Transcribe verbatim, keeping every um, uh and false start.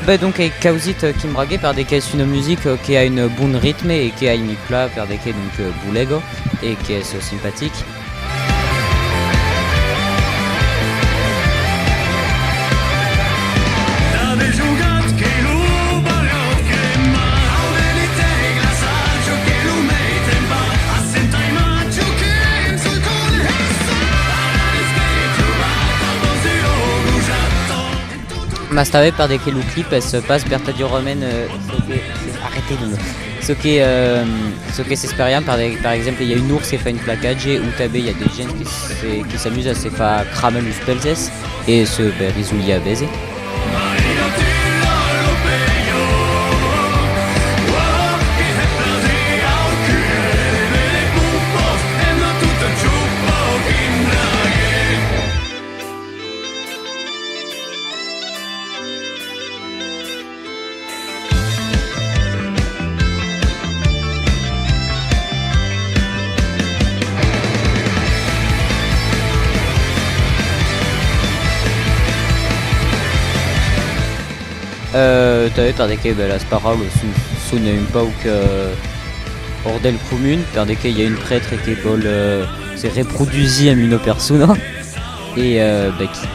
Ben, donc, ai causit, euh, Quim Braguet per de qu'es una musica, euh, que a un bon ritme e que aimi plan per de que, donc, euh, bolega e qu'es, euh, simpatic. Mas tanben per de que lo clip es pas vertadièrament, euh, çò que, arrêtez de me, çò que, euh, çò que s'esperiam. Per de, per exemple, i a un ors que fa un placatge, o tanben i a de gents que se, que s'amusa a se far cramar los pèlses e se, ben, risoliar a véser. Euh, tanben per de que, ben, las paraulas son, son un pauc, euh, hors del comun, per de que i a un prètre que vòl, euh, se reprodusir amb una persona e, euh, ben, qui